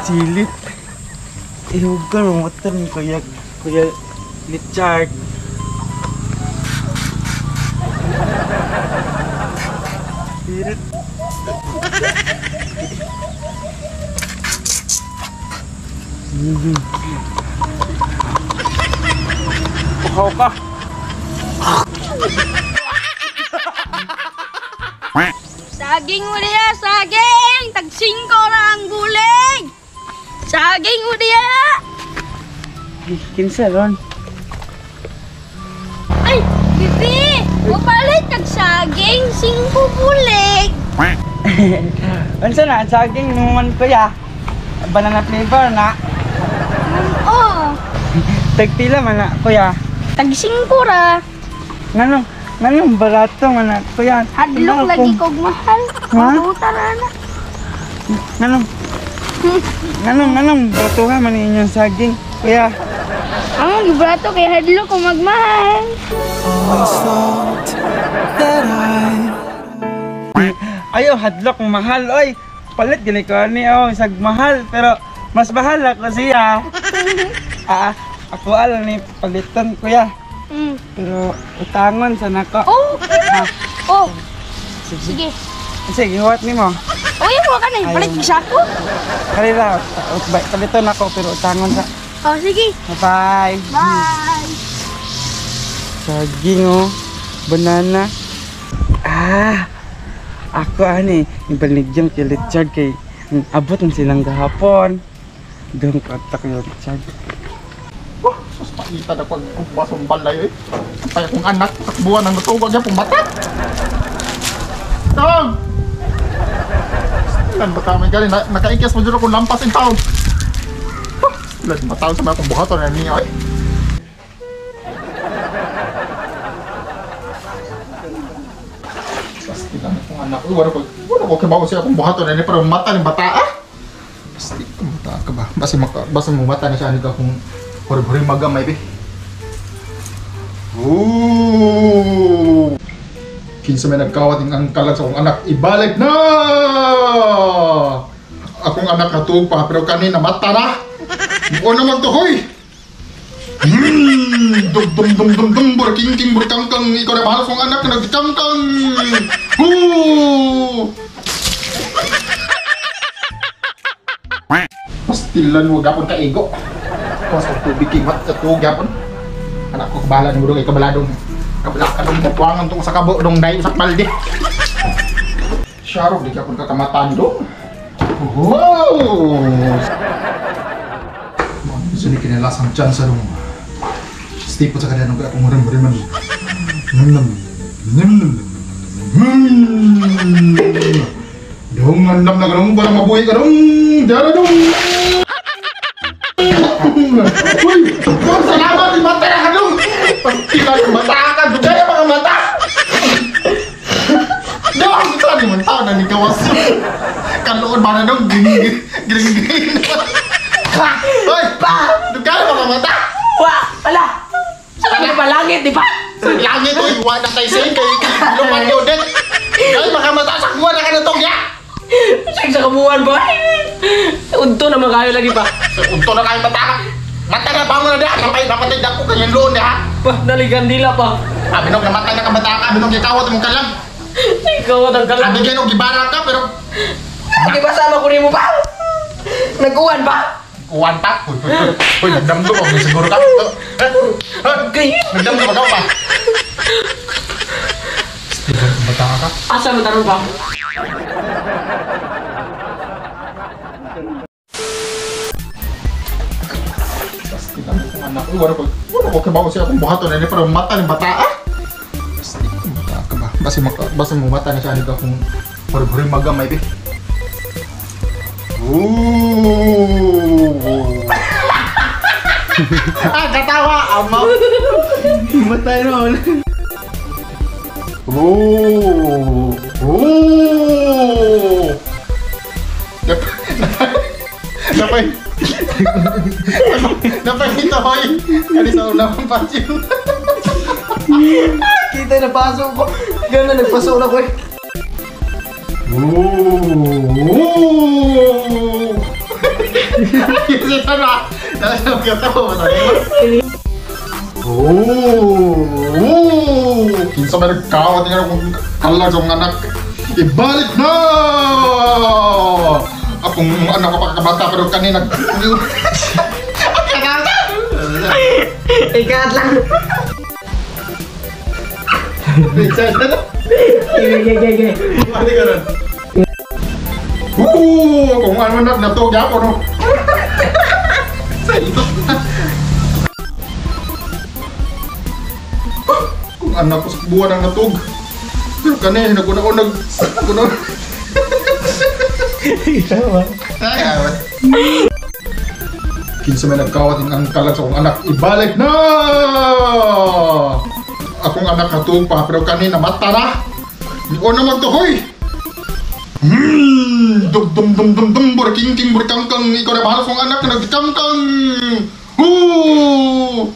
Silit. Ihugan mo motor ni Kuya Kuya Richard. Silit. Uhaw ka. Saging mo diya, saging! Tag-singko na ang bulig! Saging mo diya! Kinsa ron? Ay, bibi! Mapalit kag saging, singko bulig! Unsa na ang saging naman kuya? Banana flavor na. Oh, Tagpila man na kuya. tag-singko ra. Nganong nganong barato man na kuya? Hadlok lagi kog mahal. Ha? Mabuta ra na. Nganong nganong nganong baratuha man inyong saging kuya? Ang gibrato kay hadlok ko magmahal. Ayo hadlok mahal oy. Palit gani ko ani oh isag mahal pero mas mahal ako siya. Ah, ako alam ni paliton kuya. Pero utangon sa nako. Oh, okay. Oh. Sige. Sige, huwat nimo. Uy, mo ka na palit og sako. Kalira, paliton ako pero utangon sa. Oh, sige. Bye. Bye. Saging oh, banana. Ah. Ako ani, ibaligyang kay Richard kay abot man silang gahapon. Doon ko atak kay Richard. Oh, sus pakita na pag kubasong balay eh. Kaya kong anak, takbuhan ang natugag niya pong bata. Tawag! Stilan ba tama galing? Nakaikis mo dyan akong lampas in town. Oh, stilan ba tao sa mga kong buhaton na niya eh. Stilan akong anak. Uy, wala ko kibaw siya akong buhaton na niya pero mata ng bata ah. Basta mata ka ba? Basta mo mata na siya ano ka kung huri-huri magamay be. Ooh! Kinsa may nagkawat ang kalag sa akong anak, ibalik na! Akong anak natuog pa, pero kanina mata na! Mukha naman to, hoy! Dum dum dum dum dum, burking king burkangkang, ikaw na bahala sa akong anak, nagkangkang! Ooh! Pastilan mo, gapon ka ego. Kuha sa tubig king mat sa tuog gapon. Anak ko kabala ni budong kabaladong. Kabala ka dong buwangan tong sa kabo dong dayo sa balde. Syarog di gapon ka kamatan dong. Wow! Mo ni kinalasang chance dong. Stipot sa kadano kay akong murim-murim man. Nam nam nam nam. Dong andam na kadong para mabuhi ka dong. Dara dong. Uy! Dong, salamat! Mata na ka dong! Pagkila yung mata ka! Dugay ang mga mata! Dong! Ito ni mong tao na nikawas yun! Kaloon ba na dong? Green green green! Uy! Dugay ang mga mata! Wa! Wala! Sa palangit, di ba? Sa langit, uy! Wa na tayo sa'yo! Kay lupan yun din! Dugay mga mata! Sa kuha na ka na tong ya! Sa kabuuan ba? Unto naman kayo lagi pa. Unto na kayo mata ka. Mata na bangon na diha. Napatay dako kanyang loon diha. Pa, naligandila pa. Abinog namatay na ka bata ka. Abinog gikawat mong kalag. Gikawat ang kalag. Abi gyud gibara ka pero di ba sama ko nimo pa? Nag-uwan pa? Uwan pa? Uy, uy, uy, nagdamdum ako siguro ka. Okay. Nagdamdum ako pa. Steven, bata ka. Asa mo tanong pa? Anak, uy, wala ko kibaw siya akong buhaton na pero mata ni bata ah. Basta mata ka ba? Basta mo mata na siya nito akong huri-huri magamay be. Ooh! Ah, katawa ama. Matay noon. Ooh! Ooh! Napay Napay hoy. Kani sa unang pasyon. Kita na paso ko. Gana nagpaso na ko eh. Ooh. Kasi na. Nasa katawa ba tayo? Oh! Kinsa may nagkawat nga akong kalag sa akong anak. Ibalik na! Akong anak ko pakakabata pero kanina. Ikat lang. Sige, sige. Ano ka ron? Oo, kung ano na natog ako no. Sa ito. Kung anak ko sa buwan ang natog. Pero kanina naguna ko nag naguna. Ay, awat. Kinsa may nagkawat ang kalag sa akong anak, ibalik na! Akong anak natug pa, pero kanina mata na. Ni na magtuhoy! Dum dum dum dum dum burking king burkang kang ikaw na bahala kong anak nagkangkang. Hoo!